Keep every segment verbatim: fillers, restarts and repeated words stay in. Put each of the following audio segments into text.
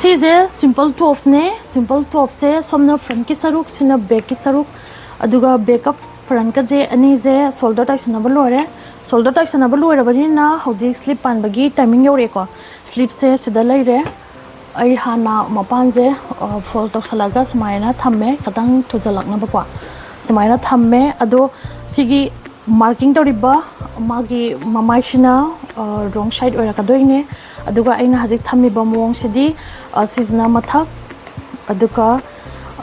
ꯁꯤꯁꯦ simple ꯇꯣꯞꯅꯦ꯫ Simple ꯇꯣꯞꯁꯦ ꯁꯣꯝꯅ ꯐ꯭ꯔꯟꯠꯀꯤ ꯁꯔꯨꯛ, ꯁꯤꯅ ꯕꯦꯛꯀꯤ ꯁꯔꯨꯛ, ꯑꯗꯨꯒ ꯕꯦꯛꯀ ꯐ꯭ꯔꯟꯠꯀꯁꯦ ꯑꯅꯤꯁꯦ ꯁꯣꯜꯗꯔ ꯇꯥꯏꯁꯟꯅꯕ ꯂꯣꯏꯔꯦ꯫ ꯁꯣꯜꯗꯔ ꯇꯥꯏꯁꯟꯅꯕ ꯂꯣꯏꯔꯕꯅꯤꯅ ꯍꯧꯖꯤꯛ ꯁ꯭ꯂꯤꯞ ꯄꯥꯟꯕꯒꯤ ꯇꯥꯏꯃꯤꯡ ꯌꯧꯔꯛꯑꯦꯀꯣ꯫ ꯁ꯭ꯂꯤꯞꯁꯦ ꯁꯤꯗ ꯂꯩꯔꯦ꯫ ꯑꯩ ꯍꯥꯟꯅ ꯃꯄꯥꯟꯁꯦ ꯐꯣꯜ ꯇꯧꯁꯜꯂꯒ ꯁꯨꯃꯥꯏꯅ ꯊꯝꯃꯦ, ꯈꯤꯇꯪ ꯊꯨꯖꯜꯂꯛꯅꯕꯀꯣ꯫ ꯁꯨꯃꯥꯏꯅ ꯊꯝꯃꯦ꯫ ꯑꯗꯣ ꯁꯤꯒꯤ ꯃꯥꯔꯀꯤꯡ ꯇꯧꯔꯤꯕ ꯃꯥꯒꯤ ꯃꯃꯥꯏꯁꯤꯅ ꯔꯣꯡ ꯁꯥꯏꯠ ꯑꯣꯏꯔꯛꯀꯗꯣꯏꯅꯦ꯫ ꯑꯗꯨꯒ ꯑꯩꯅ ꯍꯧꯖꯤꯛ ꯊꯝꯃꯤꯕ ꯃꯑꯣꯡꯁꯤꯗꯤ, ꯑ, ꯁꯤꯁꯤꯅ ꯃꯊꯛ, ꯑꯗꯨꯒ,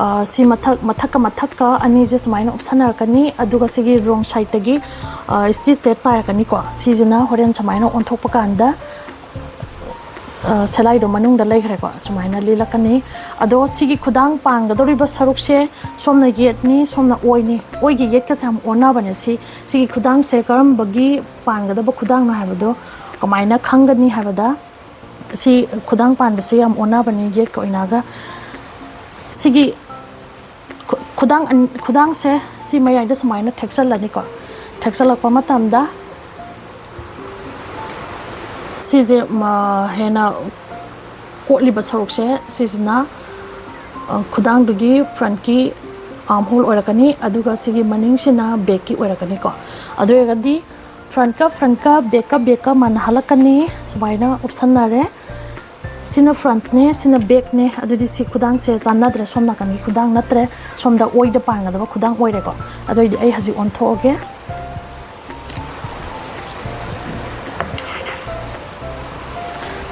ꯑ, ꯁꯤ ꯃꯊꯛ, ꯃꯊꯛꯀ ꯃꯊꯛꯀ ꯑꯅꯤꯁꯦ ꯁꯨꯃꯥꯏꯅ ꯎꯞꯁꯟꯅꯔꯛꯀꯅꯤ꯫ ꯑꯗꯨꯒ ꯁꯤꯒꯤ ꯔꯣꯡ ꯁꯥꯏꯠꯇꯒꯤ, ꯑ, ꯁ꯭ꯇꯤꯆꯁꯦ ꯇꯥꯏꯔꯛꯀꯅꯤꯀꯣ꯫ ꯁꯤꯁꯤꯅ ꯍꯣꯔꯦꯟ ꯁꯨꯃꯥꯏꯅ ꯑꯣꯟꯊꯣꯛꯄ ꯀꯥꯟꯗ, ꯑ, ꯁꯦꯂꯥꯏꯗꯣ ꯃꯅꯨꯡꯗ ꯂꯩꯈ꯭ꯔꯦꯀꯣ, ꯁꯨꯃꯥꯏꯅ ꯂꯤꯜꯂꯛꯀꯅꯤ꯫ ꯑꯗꯣ ꯁꯤꯒꯤ ꯈꯨꯗꯥꯡ ꯄꯥꯟꯒꯗꯧꯔꯤꯕ ꯁꯔꯨꯛꯁꯦ ꯁꯣꯝꯅ ꯌꯦꯠꯅꯤ, ꯁꯣꯝꯅ ꯑꯣꯏꯅꯤ꯫ ꯑꯣꯏꯒꯤ ꯌꯦꯠꯀꯁꯦ ꯌꯥꯝ ꯑꯣꯟꯅꯕꯅꯦ꯫ ꯁꯤ, ꯁꯤꯒꯤ ꯈꯨꯗꯥꯡꯁꯦ ꯀꯔꯝꯕꯒꯤ ꯄꯥꯟꯒꯗꯕ ꯈꯨꯗꯥꯡꯅꯣ ꯍꯥꯏꯕꯗꯣ ꯀꯃꯥꯏꯅ ꯈꯪꯒꯅꯤ ꯍꯥꯏꯕꯗ, ꯁꯤ ꯈꯨꯗꯥꯡ ꯄꯥꯟꯕꯁꯦ ꯌꯥꯝ ꯑꯣꯟꯅꯕꯅꯦ ꯌꯦꯠꯀ ꯑꯣꯏꯅꯒ꯫ ꯁꯤꯒꯤ ꯈꯨ-, ꯈꯨꯗꯥꯡ ꯑꯟ-, ꯈꯨꯗꯥꯡꯁꯦ ꯁꯤ ꯃꯌꯥꯏꯗ ꯁꯨꯃꯥꯏꯅ ꯊꯦꯛꯆꯜꯂꯅꯤꯀꯣ꯫ ꯊꯦꯛꯆꯜꯂꯛꯄ ꯃꯇꯝꯗ ꯁꯤꯁꯦ, ꯃ, ꯍꯦꯟꯅ ꯀꯣꯠꯂꯤꯕ ꯁꯔꯨꯛꯁꯦ ꯁꯤꯁꯤꯅ, ꯑ, ꯈꯨꯗꯥꯡꯗꯨꯒꯤ ꯐ꯭ꯔꯟꯠꯀꯤ ꯑꯥꯔꯝ ꯍꯣꯜ ꯑꯣꯏꯔꯛꯀꯅꯤ, ꯑꯗꯨꯒ ꯁꯤꯒꯤ ꯃꯅꯤꯡꯁꯤꯅ ꯕꯦꯛꯀꯤ ꯑꯣꯏꯔꯛꯀꯅꯤꯀꯣ꯫ ꯑꯗꯨ ꯑꯣꯏꯔꯒꯗꯤ ꯐ꯭ꯔꯟꯠꯀ ꯐ꯭ꯔꯟꯠꯀ ꯕꯦꯛꯀ ꯕꯦꯛꯀ ꯃꯥꯟꯅꯍꯜꯂꯛꯀꯅꯤ꯫ ꯁꯨꯃꯥꯏꯅ ꯎꯞꯁꯟꯅꯔꯦ꯫ ꯁꯤꯅ ꯐ꯭ꯔꯟꯠꯅꯦ, ꯁꯤꯅ ꯕꯦꯛꯅꯦ꯫ ꯑꯗꯨꯗꯤ ꯁꯤ ꯈꯨꯗꯥꯡꯁꯦ ꯆꯥꯟꯅꯗ꯭ꯔꯦ, ꯁꯣꯝ ꯅꯥꯀꯟꯒꯤ ꯈꯨꯗꯥꯡ ꯅꯠꯇ꯭ꯔꯦ, ꯁꯣꯝꯗ ꯑꯣꯏꯗ ꯄꯥꯟꯒꯗꯕ ꯈꯨꯗꯥꯡ ꯑꯣꯏꯔꯦꯀꯣ꯫ ꯑꯗꯨꯑꯣꯏꯗꯤ ꯑꯩ ꯍꯧꯖꯤꯛ ꯑꯣꯟꯊꯣꯛꯑꯒꯦ꯫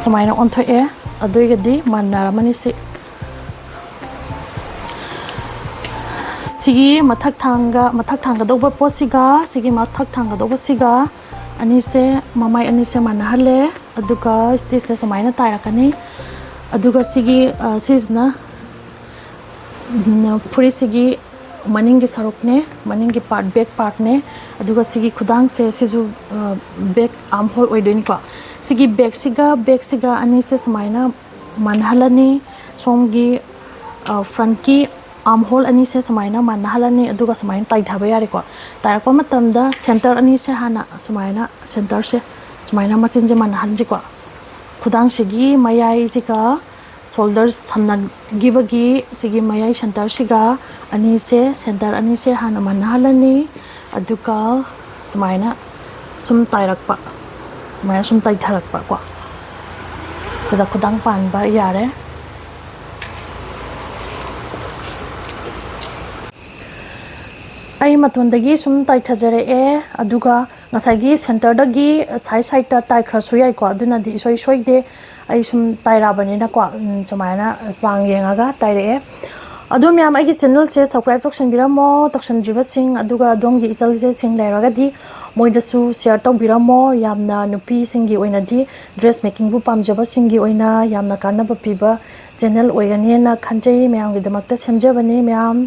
ꯁꯨꯃꯥꯏꯅ ꯑꯣꯟꯊꯣꯛꯑꯦ꯫ ꯑꯗꯨ ꯑꯣꯏꯔꯒꯗꯤ ꯃꯥꯟꯅꯔꯝꯃꯅꯤ ꯁꯤ꯫ ꯁꯤꯒꯤ ꯃꯊꯛ ꯊꯥꯡꯒ-, ꯃꯊꯛ ꯊꯥꯡꯒꯗꯧꯕ ꯄꯣꯠꯁꯤꯒ ꯁꯤꯒꯤ ꯃꯊꯛ ꯊꯥꯡꯒꯗꯧꯕꯁꯤꯒ ꯑꯅꯤꯁꯦ, ꯃꯃꯥꯏ ꯑꯅꯤꯁꯦ ꯃꯥꯟꯅꯍꯜꯂꯦ꯫ ꯑꯗꯨꯒ ꯁ꯭ꯇꯤꯆꯁꯦ ꯁꯨꯃꯥꯏꯅ ꯇꯥꯏꯔꯛꯀꯅꯤ꯫ ꯑꯗꯨꯒ ꯁꯤꯒꯤ, ꯑ, ꯁꯤꯁꯤꯅ, ꯎꯝ, ꯐꯨꯔꯤꯠꯁꯤꯒꯤ ꯃꯅꯤꯡꯒꯤ ꯁꯔꯨꯛꯅꯦ, ꯃꯅꯤꯡꯒꯤ ꯄꯥꯔꯠ, ꯕꯦꯛ ꯄꯥꯔꯠꯅꯦ꯫ ꯑꯗꯨꯒ ꯁꯤꯒꯤ ꯈꯨꯗꯥꯡꯁꯦ ꯁꯤꯁꯨ, ꯑ, ꯕꯦꯛ ꯑꯥꯔꯝ ꯍꯣꯜ ꯑꯣꯏꯗꯣꯏꯅꯤꯀꯣ꯫ ꯁꯤꯒꯤ ꯕꯦꯛꯁꯤꯒ ꯕꯦꯛꯁꯤꯒ ꯑꯅꯤꯁꯦ ꯁꯨꯃꯥꯏꯅ ꯃꯥꯟꯅꯍꯜꯂꯅꯤ꯫ ꯁꯣꯝꯒꯤ, ꯑ, ꯐ꯭ꯔꯟꯠꯀꯤ ꯑꯥꯔꯝ ꯍꯣꯜ ꯑꯅꯤꯁꯦ ꯁꯨꯃꯥꯏꯅ ꯃꯥꯟꯅꯍꯜꯂꯅꯤ, ꯑꯗꯨꯒ ꯁꯨꯃꯥꯏꯅ ꯇꯥꯏꯊꯕ ꯌꯥꯔꯦꯀꯣ꯫ ꯇꯥꯏꯔꯛꯄ ꯃꯇꯝꯗ ꯁꯦꯟꯇꯔ ꯑꯅꯤꯁꯦ ꯍꯥꯟꯅ ꯁꯨꯃꯥꯏꯅ, ꯁꯦꯟꯇꯔꯁꯦ ꯁꯨꯃꯥꯏꯅ ꯃꯆꯤꯟꯁꯦ ꯃꯥꯟꯅꯍꯟꯁꯤꯀꯣ꯫ ꯈꯨꯗꯥꯡꯁꯤꯒꯤ ꯃꯌꯥꯏꯁꯤꯒ ꯁꯣꯜꯗꯔ ꯁꯝꯅꯈꯤꯕꯒꯤ ꯁꯤꯒꯤ ꯃꯌꯥꯏ ꯁꯦꯟꯇꯔꯁꯤꯒ ꯑꯅꯤꯁꯦ, ꯁꯦꯟꯇꯔ ꯑꯅꯤꯁꯦ ꯍꯥꯟꯅ ꯃꯥꯟꯅꯍꯜꯂꯅꯤ꯫ ꯑꯗꯨꯒ ꯁꯨꯃꯥꯏꯅ ꯁꯨꯝ ꯇꯥꯏꯔꯛꯄ, ꯁꯨꯃꯥꯏꯅ ꯁꯨꯝ ꯇꯩꯊꯔꯛꯄ ꯀꯣ꯫ ꯁꯤꯗ ꯈꯨꯗꯥꯡ ꯄꯥꯟꯕ ꯌꯥꯔꯦ꯫ ꯑꯩ ꯃꯇꯣꯟꯗꯒꯤ ꯁꯨꯝ ꯇꯥꯏꯊꯖꯔꯛꯑꯦ꯫ ꯑꯗꯨꯒ ꯉꯁꯥꯏꯒꯤ ꯁꯦꯟꯇꯔꯗꯒꯤ ꯁꯥꯏꯠ ꯁꯥꯏꯠꯇ ꯇꯥꯏꯈ꯭ꯔꯁꯨ ꯌꯥꯏꯀꯣ, ꯑꯗꯨꯅꯗꯤ ꯏꯁꯣꯏ ꯁꯣꯏꯗꯦ꯫ ꯑꯩ ꯁꯨꯝ ꯇꯥꯏꯔꯛꯑꯕꯅꯤꯅꯀꯣ, ꯎꯝ, ꯁꯨꯃꯥꯏꯅ ꯆꯥꯡ ꯌꯦꯡꯉꯒ ꯇꯥꯏꯔꯛꯑꯦ꯫ ꯑꯗꯣ ꯃꯌꯥꯝ, ꯑꯩꯒꯤ ꯆꯦꯅꯦꯜꯁꯦ ꯁꯕꯁꯀ꯭ꯔꯥꯏꯕ ꯇꯧꯁꯟꯕꯤꯔꯝꯃꯣ, ꯇꯧꯁꯟꯗ꯭ꯔꯤꯕꯁꯤꯡ, ꯑꯗꯨꯒ ꯑꯗꯣꯝꯒꯤ ꯏꯆꯜꯁꯦꯁꯤꯡ ꯂꯩꯔꯒꯗꯤ ꯃꯣꯏꯗꯁꯨ ꯁꯤꯌꯔ ꯇꯧꯕꯤꯔꯝꯃꯣ꯫ ꯌꯥꯝꯅ ꯅꯨꯄꯤꯁꯤꯡꯒꯤ ꯑꯣꯏꯅꯗꯤ, ꯗ꯭ꯔꯦꯁ ꯃꯦꯀꯤꯡꯕꯨ ꯄꯥꯝꯖꯕꯁꯤꯡꯒꯤ ꯑꯣꯏꯅ ꯌꯥꯝꯅ ꯀꯥꯟꯅꯕ ꯄꯤꯕ ꯆꯦꯅꯦꯜ ꯑꯣꯏꯒꯅꯦꯅ ꯈꯟꯖꯩ꯫ ꯃꯌꯥꯝꯒꯤꯗꯃꯛꯇ ꯁꯦꯝꯖꯕꯅꯤ ꯃꯌꯥꯝ꯫